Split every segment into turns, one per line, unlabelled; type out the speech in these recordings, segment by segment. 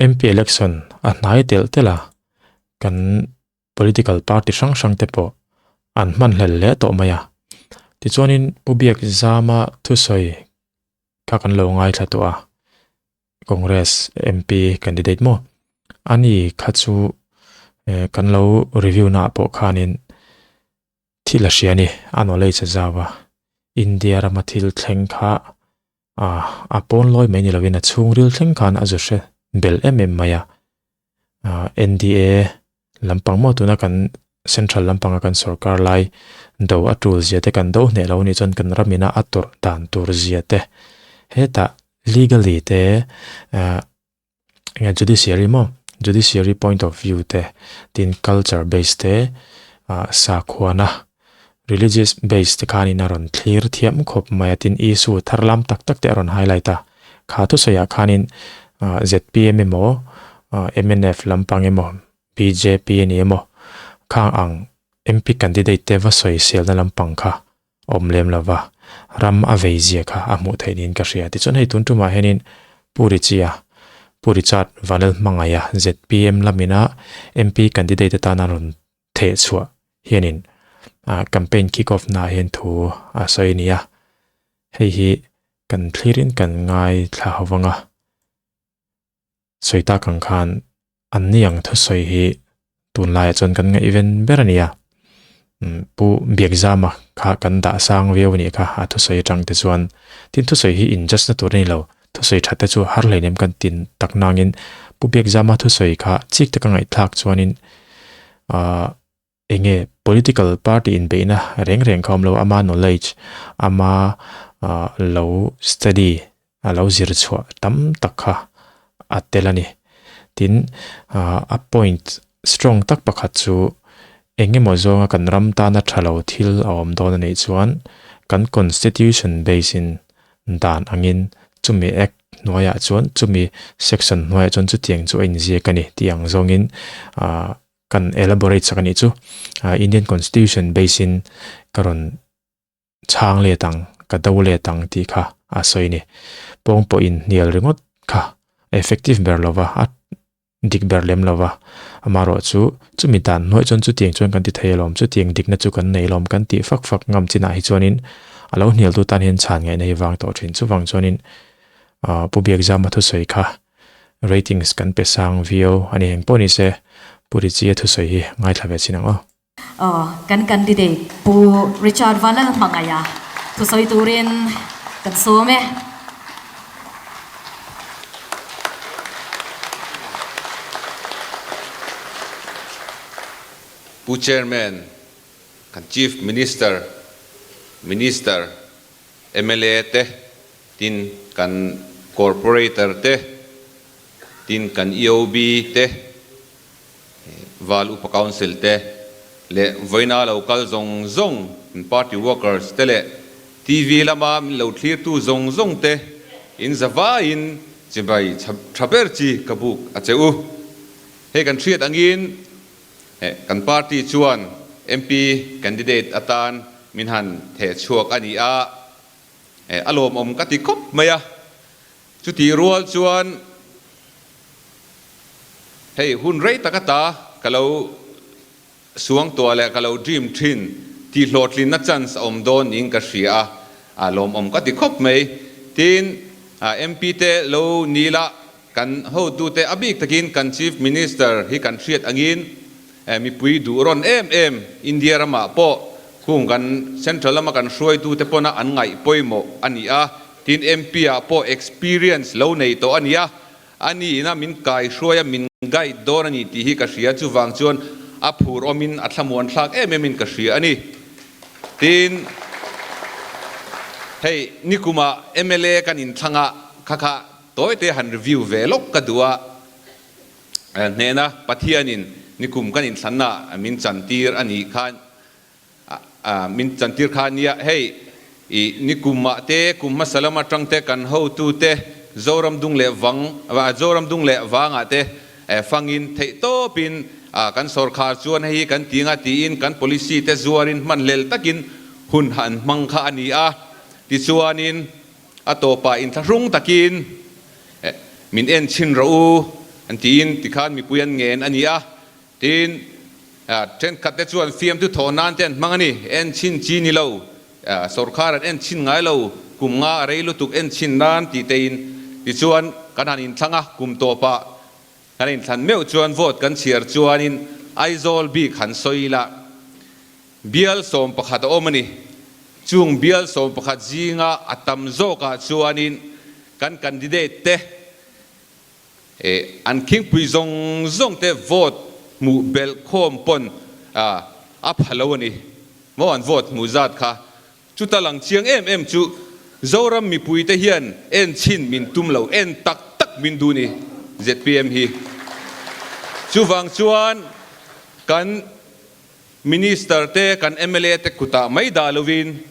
MP election a hnai telh telh a, kan political party hrang hrang te pawh an hmanhlel hle tawh mai a. Tichuanin Pu Biakzama thusawi kha kan lo ngaithla tawh a, Congress MP candidate maw? Ani kha chu kan lo review naah pawh khanin thil a hria a ni, a knowledge a zau a, India rama thil thleng kha a pawn lawi mai ni lovin a chhungril thleng khan a zu hre bel em em mai a. NDA lampang maw tuna kan central lampanga kan sorkar lai do a tul zia te kan do hneh lo anih chuan kan ram ina a tawrh dan tur zia te hetah legally te enge judiciary maw judiciary point of view te tin culture base te ah sakhuana religious base te khanin a rawn thlir thiam khawp mai a tin issue thar lam tak tak te a rawn highlight a kha thusawi ah khanin ah zpm emaw ah mnf lampang emaw bjp a ni emaw khang ang mp candidate te va sawi selna lampang kha awm lem lo va, ram a vei zia kha a hmuh theih niin ka hria. Tichuan hei tun tumah hianin Pu Richie-a, Pu Richard Vanlalhmangaia zpm lamina MP candidate atana rawn theh chhuah hianin campaign kick off naah hian thu a sawi a ni a. Hei hi kan thlirin kan ngaithla ho vang a. Sawi tak ang khan an ni ang thusawi hi tunlaiah chuan kan ngaihven ber a ni a. Pu Biakzama kha kan dah sang viau a nih kha a thusawi atang te chuan. Tin thusawi hi in judge na tur a ni lo. Thusawi that te chu har hleinem kan tin tak nangin Pu Biakzama thusawi kha chik taka ngaihthlak chuanin ahh enge political party inbeihna reng reng kha awm lo ama knowledge ama ah lo study a lo zir chhuah tam tak kha a tel a ni tin ah a point strong tak pakhat chu eng emaw zawnga kan ram tana tha lo thil a awm dawn a nih chuan kan constitution base in dan angin chumi act hnuaiah chuan chumi section hnuaiah chuan chutiang chu a inziak a ni tih ang zawngin ah. Kan elaborate sak a nih chu. Indian Constitution base in ka rawn chhang let ang, ka do let ang tih kha a sawi a ni. Pawng pawh in hnial ringawt kha a effective ber lo va, a dik ber lem lo va. Amaherawh chu chumi dan hnuaih chuan chutiang chuan kan ti thei alawm, chutiang dikna chu kan nei alawm kan tih fak fak ngam chinah hi chuanin a lo hnialtu tan hian chhan ngaihna hi vang tawh thin. Chuvang chuanin Pu Biakzama thusawi kha Ratings kan pe sang viau a ni eng pawh ni se Pu Richie thusawi hi ngaithla ve chin ang aw.
Aw, kan candidate Pu Richard Vanlalhmangaia thusawi turin kan sawm e.
Pu Chairman, kan Chief Minister, Minister, mla te, Tin, kan Corporator te, tin kan EOB te, Val Upa Council te leh vawiina lo kal zawng zawng kan party workers te leh TV lama min lo thlirtu zawng zawng te in zavaiin chibai tha ber chi ka buk a che u. Hei kan hriat angin kan party chuan MP candidate atan min han theh chhuak a ni a. A lawmawm ka ti khawp mai a, chutih rual chuan hei hun rei tak ata ka lo suang tuah leh ka lo dream thin tih hlawhtlinna chance a awm dawn niin ka hria a, a lawmawm ka ti khawp mai. Tin, MP te lo ni la kan hotute a bik takin kan Chief Minister hi kan hriat angin Mipui duh rawn em em India ramah pawh khung kan Central lama kan hruaitute pawna an ngaih pawimawh a ni a, tin MP ah pawh experience lo nei tawh a ni a, a niin a min kaihruai a min guide dawn a ni tih hi ka hria, chuvang chuan a phur awmin a thlamuan thlak em em in ka hria a ni. Tin, hei nikumah mla kan inthlang a, kha kha tawite han review ve lawk ka duh a, Hnena Pathianin nikum kan inthlanna min chantir a nih khan min chantir kha a nia. Hei i nikumah te kum hmasa lam atang te kan hotute Zoram dung leh vang Zoram dung leh vangah te fangin theih tawpin kan sawrkhar chuan hei hi kan ti anga tiin kan policy te zuarin hmanhlel takin hun han hmang kha a ni a. Tichuanin a tawpah inthlahrung takin Min en chhin rawh u. an tiin tikhan mipui an ngen a ni a. Tin, thenkhat te chuan fiamtu thawh nan te an hmang a ni. En chhin chi ni lo, sorkar an en chhin ngai lo, kum nga a rei lutuk en chhin nan tih tein. Tichuan, kan han inthlang a, kum tawpah kan inthlan meuh chuan vote kan chhiar chuanin Aizawl bik han sawi ila, bial 11 a awm a ni. Chung bial 11 zinga a tam zawkah chuanin kan candidate te, An khingpui zawng zawng te vote hmuh belh khawm pawn a pha lo a ni maw an vote hmuh zat kha. Chuta lang chiang em em chu Zoram mipui te hian en chhin min tum lo, en tak tak min duh ni zpm hi. Chuvang chuan kan Minister te kan mla te kutah mai dah lovin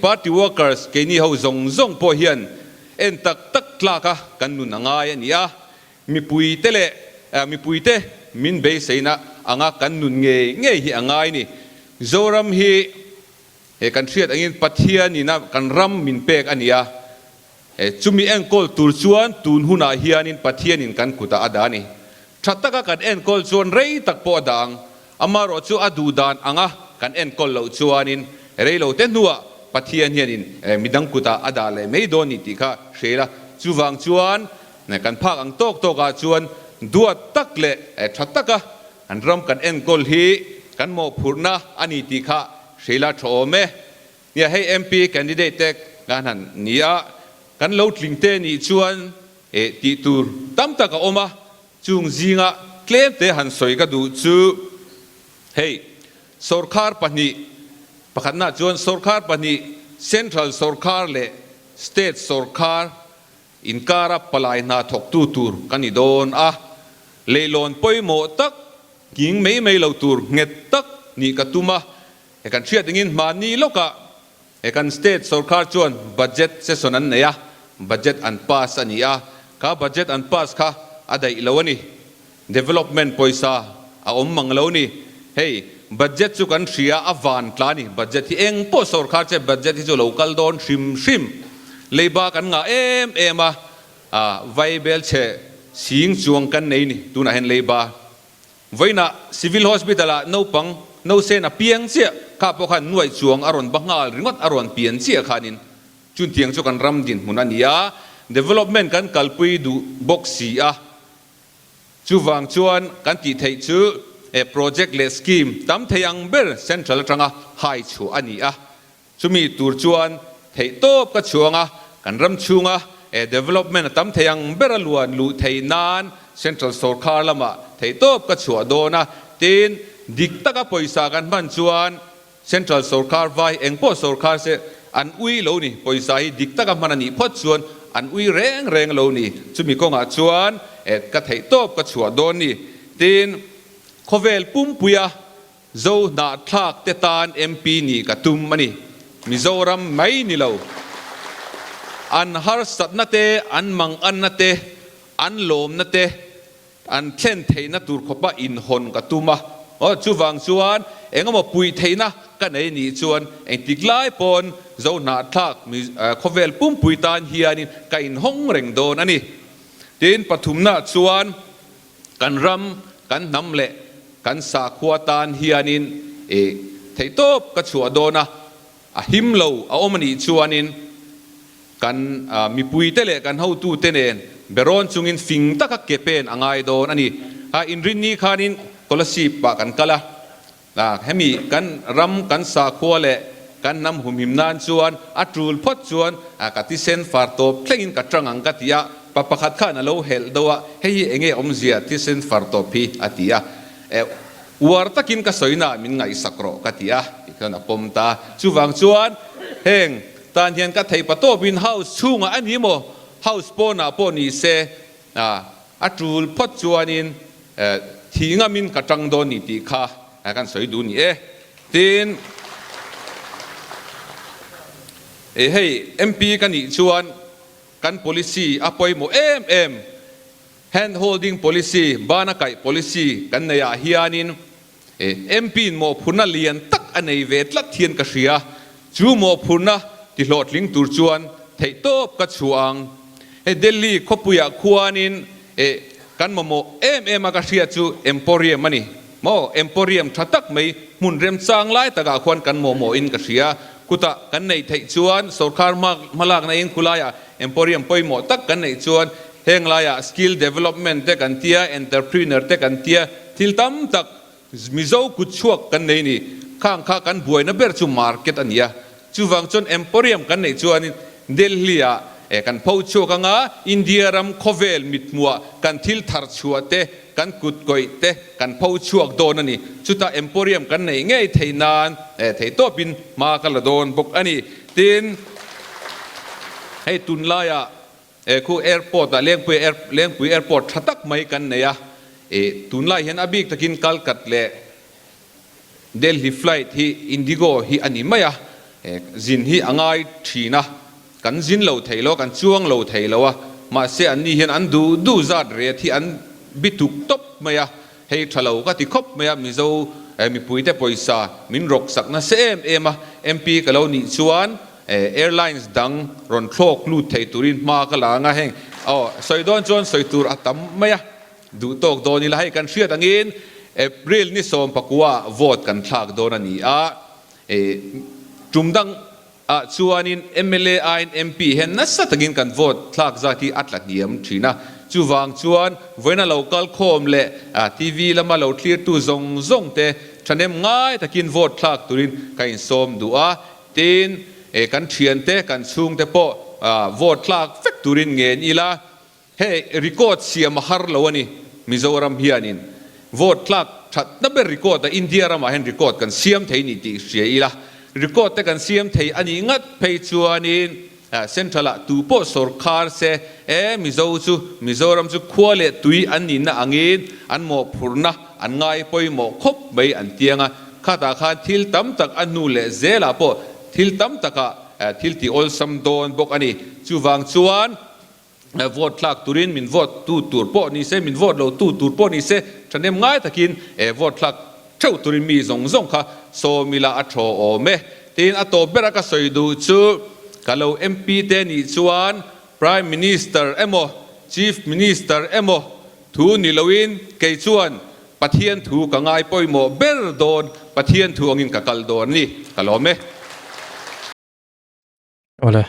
party workers keini ho zawng zawng pawh hian en tak tak tlak a kan nun a ngai a ni a, mipui te leh mipui te min beiseina anga kan nun ngei ngei hi a ngai ni. Zoram hi he kan hriat angin Pathian in a kan ram min pek a ni a, chumi enkawl tur chuan tun hunah hianin Pathian in kan kutah a dah a ni. Tha taka kan enkawl chuan rei tak pawh a dah ang. Amaherawh chu a duh dan anga kan enkawl loh chuanin rei lo te hnuah Pathian hianin midang kutah a dah leh mai dawn ni tih kha hre ila. Chuvang chuan kan phak ang tawk tawkah chuan duat tak leh tha taka kan ram kan enkawl hi kan mawhphurhna a ni tih kha hre ila tha awm e. Nia hei MP candidate te kan han ni a, kan lo tling te nih chuan tih tur tam tak a awm a. Chung zinga tlemte han sawi ka duh chu hei, sorkar pahnih, pakhatna chuan sorkar pahnih, Central sorkar leh State sorkar inkara palai hna thawktu tur ka ni dawn a, leilawn pawimawh tak, king mai mai lo tur nghet tak nih ka tum a, he kan hriat engin hmanni lawkah He kan state sorkar chuan budget session an nei a, budget an pass a ni a, kha budget an pass kha a daih lo a ni. Development pawisa a awm mang lo ni. Hei budget chu kan hria a van tla a ni, budget hi eng pawh sorkar che budget hi chu lo kal dawn hrim hrim. Leiba kan ngah em em a, vaibel chhe sing chuang kan nei ni tunah hian leiba. Vawiinah Civil Hospital-ah naupang nausen a piang chiah, kha pawh khan nuaih chuang a rawn ba nghal ringawt a rawn pian chiah khanin chuntiang chu kan ram dinhmun a ni a, development kan kalpui duh bawk si a, chuvang chuan kan tih theih chu project leh scheme tam thei ang ber central atanga hai chhuah a ni a. Chumi tur chuan theihtawp ka chhuang a, kan ram chhunga development a tam thei ang ber a luan luh theih nan Central sorkar lamah theihtawp ka chhuah dawn a, tin dik taka pawisa kan hman chuan Central sorkar vai engpawh sorkar se an ui lo ni, pawisa hi dik taka hman a nih phawt chuan an ui reng reng lo ni, chumi kawngah chuan ka theihtawp ka chhuah dawn ni, tin khawvel pumpuia Zo hnahthlak te tan MP nih ka tum a ni. Mizoram mai ni lo. An harsatna te, an manganna te, an lawmna te an thlen theihna tur khawpa inhawn ka tum a. Aw, chuvang chuan engemaw puih theihna ka nei nih chuan engtik lai pawn Zo hnahthlak khawvel pumpui tan hianin ka inhawng reng dawn a ni. Tin, pathumna chuan Kan ram, kan hnam leh kan sakhua tan hianin i theihtawp ka chhuah dawn a, a him lo a awm a nih chuanin kan mipuite leh kan hotute nen berawn chungin fing taka ke pen a ngai dawn a ni. Ha inrinni khanin Kolasib ah kan kal a, hemi kan ram, kan sakhua leh kan hnam humhim nan chuan a tul phawt chuan ka tisen far tawp thlengin ka tang ang ka ti a, pa pakhat khan a lo helh deuh a, hei hi enge awmzia tisen far tawp hi a ti a, uar takin ka sawina min ngaihsak rawh ka ti a tih khan a pawm ta a, chuvang chuan heng tan hian ka theih pa tawpin house chhungah a ni maw, house pawnah pawh ni se a tul phawt chuanin Thih ngamin ka tang dawn ni tih kha kan sawi duh ni e. Tin, hei MP ka nih chuan kan policy a pawimawh em em, hand holding policy, bana kaih policy kan nei ah hianin MP in mawhphurhna lian tak a nei ve tlat hian ka hria. Chu mawhphurhna ti hlawhtling tur chuan theihtawp ka chhuah ang. Hei Delhi khawpuiah khuanin. Kan mamawh em em a ka hriat chu Emporium a ni maw? Emporium tha tak mai hmun remchang lai takah khuan kan mawhmawh in ka hria. Kutah kan neih theih chuan sorkar hmalakna in khulaiah Emporium pawimawh tak kan neih chuan heng laiah skill development te kan tia, entrepreneur te kan tia, thil tam tak Mizo kutchhuak kan nei ni. Khang kha kan buaina ber chu market a ni a. Chuvang chuan Emporium kan neih chuanin Delhi-ah kan pho chhuak anga India ram khawvel mithmuah kan thil thar chhuah te, kan kut kawih te kan pho chhuak dawn a ni. Chutah Emporium kan neih ngei theih nan theihtawpin hma ka la dawn bawk a ni. Tin, hei tunlaiah khu airport ah Lengpui Lengpui airport tha tak mai kan nei a, tunlai hian a bik takin Kalkat leh Delhi flight hi Indigo hi a ni mai a, zin hi a ngai thin a, kan zin lo thei lo a, kan chuang lo thei lo a, mahse anni hian an duh duh zat ret hi an bituk tawp mai a, hei tha lo ka ti khawp mai a, Mizo mipuite pawisa min rawk sak nasa em em a, MP ka lo nih chuan airlines dang rawn thlawk lut thei turin hma ka la ang a, heng aw sawi dawn chuan sawi tur a tam mai a. Duh tawk dawn ila hei kan hriat angin April ni 19 ah vote kan thlak dawn a ni a, tum dang ah chuanin mla aiin MP hian nasa takin kan vote thlak zat hi a tla hniam thin a, chuvang chuan vawiina lo kal khawm leh TV lama lo thlirtu zawng zawng te thahnem ngai takin vote thlak turin ka insawm duh a, tin kan thiante kan chhungte pawh vote thlak vek turin ngen ila. Hei record siam a har lo a ni. Mizoram hianin vote tlak thatna ber record a India ramah hian record kan siam thei ni tih hria ila. Record te kan siam thei a nih ngat phei chuanin Central ah tu pawh sawrkhar se e Mizo chu Mizoram chu khua leh tui an nihna angin an mawhphurhna an ngai pawimawh khawp mai an tiang a. Khatah khan thil tam tak a hnu leh zelah pawh thil tam takah thil tih awlsam dawn bawk a ni. Chuvang chuan. Vote thlak turin min vote tu tur pawh ni se, min vote lo tu tur pawh ni se, thahnem ngai takin vote thlak theuh turin mi zawng zawng kha sawm ila a thaw awm e. Tin, a tawp bera ka sawi duh chu ka lo MP te nih chuan Prime Minister emaw Chief Minister emaw thu ni loin kei chuan Pathian thu ka ngai pawimawh ber dawn, Pathian thu angin ka kal dawn a ni, ka lawm e.
Awle,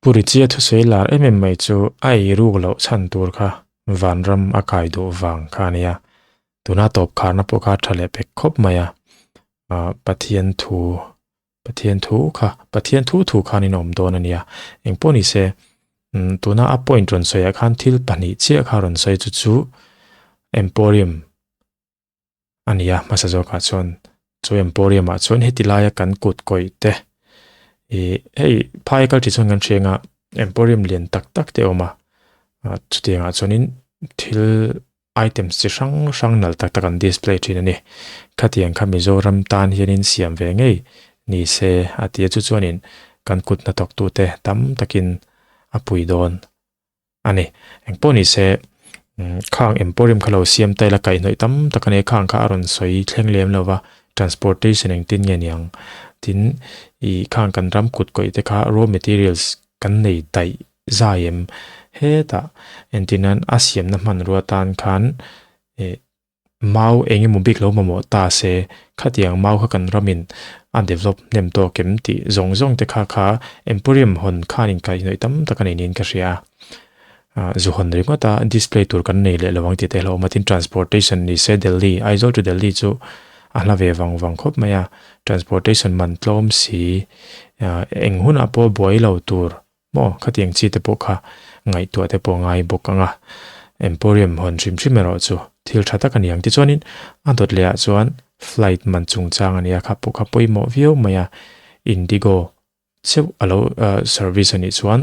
Pu Richie thusawi lar em em mai chu a ei ruk loh chhan tur kha vanram a kai duh vang kha a nia. Tuna tawp kharna pawh kha a tha leh pek khawp mai a, ah Pathian thu, Pathian thu kha, Pathian thu thu khan in awm dawn a nia. Engpawh ni se, tuna a point rawn sawiah khan thil pahnih chiah kha rawn sawi chu chu Emporium a ni a, hmasa zawkah chuan chu emporium ah chuan heti laia kan kut kawih te ih hei phai kal tih chuan kan hria anga emporium lian tak tak te a awm a ah chutiangah chuanin thil items chi hrang hrang nalh tak tak an display thin a ni khatiang kha Mizoram tan hianin siam ve ngei ni se a ti a chu chuanin kan kut hnathawk tute tam takin a pui dawn. A ni. Engpawh ni se, khang emporium kha lo siam ta ila kaihhnawih tam tak a nia, khang kha a rawn sawi thleng lem lo va, transportation engtin nge niang? Tin, ih khang kan ram kut kawih te kha raw materials kan nei daih zai em? Hetah entirnan a siamna hmanrua tan khan ih Mau eng emaw bik lo mamawh ta se, khatiang mau kha kan ramin a develop hnem tawk em tih zawng zawng te kha kha Emporium hawn khan inkaihhnawih tam tak a nei niin ka hria a. Zu hawn ringawt a display tur kan nei leh lo ang tih te hlauhawm a, tin transportation ni se Delhi, Aizawl to Delhi chu a hla ve vang vang khawp mai a, transportation man tlawm si eng hunah pawh buai lo tur Maw, khatiang chi te pawh kha ngaihtuah te pawh ngai bawk ang a, Emporium hawn hrim hrim erawh chu thil tha tak a ni ang. Tichuanin a dawt leh ah chuan flight man chungchang a nia, kha pawh kha pawimawh viau mai a, Indigo cheuh a lo service a nih chuan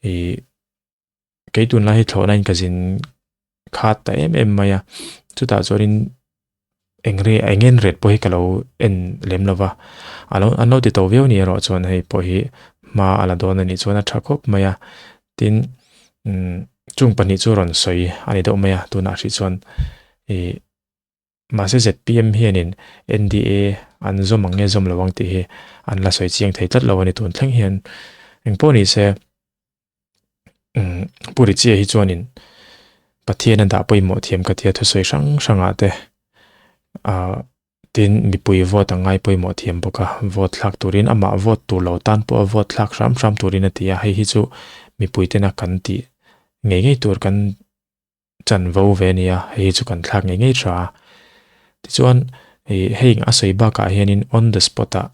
ih kei tunlai hi thlawhna in ka zin khat ta em em mai a, chutah chuanin eng re eng en ret pawh hi ka lo en lem lo va, a lo an lo ti to viau ni erawh chuan hei pawh hi hma a la dawn a nih chuan a tha khawp mai a, tin umm chung pahnih chu rawn sawi a ni deuh mai a tunah hrih chuan ih mahse zpm hianin N_D_A an zawm ang nge zawm lo ang tih hi an la sawi chiang thei tlat lo a ni tun thleng hian engpawh ni se. Pu Richie hi chuanin Pathian a dah pawimawh thiam ka tia thusawi hrang hrangah te ah tin mipui vote a ngai pawimawh thiam bawk a, vote thlak turin amah vote tur lo tan pawh a vote thlak hram hram turin a ti a, hei hi chu mipui tena kan tih ngei ngei tur kan chanvo ve a nia, hei hi chu kan thlak ngei ngei tha a. Tichuan ih hei a sawi bakah hianin on the spot ah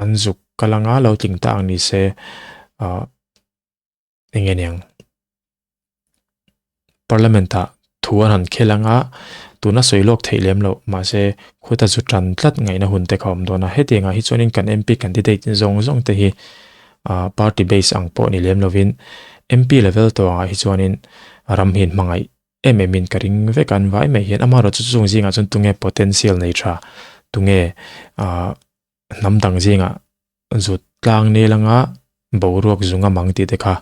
an zuk kal anga lo tling ta ang ni se ah. Eng nge niang? Parliament ah thu an han khel anga tuna sawi lawk theih lem loh mahse khuta zu tan tlat ngaihna hun te kha awm dawn a. Hetiang ah hi chuanin kan MP candidate zawng zawng te hi ah party base ang pawh ni lem lovin MP level tawh ah hi chuanin ram hi an hmangaih em em in ka ring vek a an vai mai hian amaherawhchu chu chung zingah chuan tunge potential nei tha tunge ah hnam dang zingah zut tlang nel anga boruak zung a mang tih te kha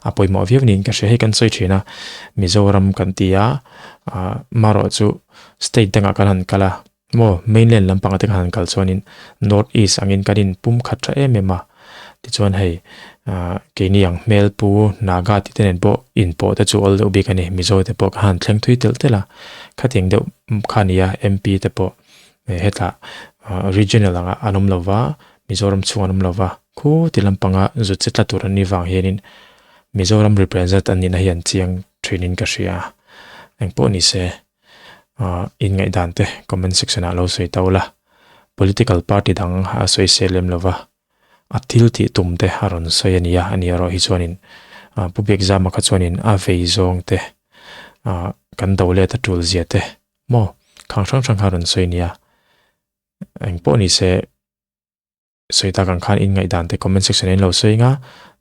a pawimawh viau niin ka hria. Hei kan sawi thin a, Mizoram kan ti a, ah marawh chu state dangah kan han kal a, maw mainland lampangah te kan han kal chuanin north east angin kan in pum khat tha em em a, tichuan hei ah keini ang hmel pu Naga tih te nen pawh inpawh te chu awl deuh bik a ni, Mizo te pawh ka han thleng thui telh telh a, khatiang deuh kha a ni a M_P te pawh. Hetah regional anga an awm lova, Mizoram chhung an awm lova, khu ti lampanga zut che tla tur an nih vang hianin Mizoram represent an nihna hi an chiang thinin ka hria. Engpawh ni se, in ngaihdan te comment section ah lo sawi tau la. Political party dang a sawi sel lem lova, a thil tih tum te a rawn sawi a nia, a ni erawh hi chuanin Pu Biakzama kha chuanin a vei zawng te kan do let a tul zia te Maw? Khang hrang hrang kha rawn sawi nia. Eng pawh ni se, sawi tak ang khan in ngaihdan te comment section ah in lo sawi nga,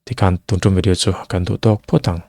tikhan tun tum video chu kan duh tawk phawt ang.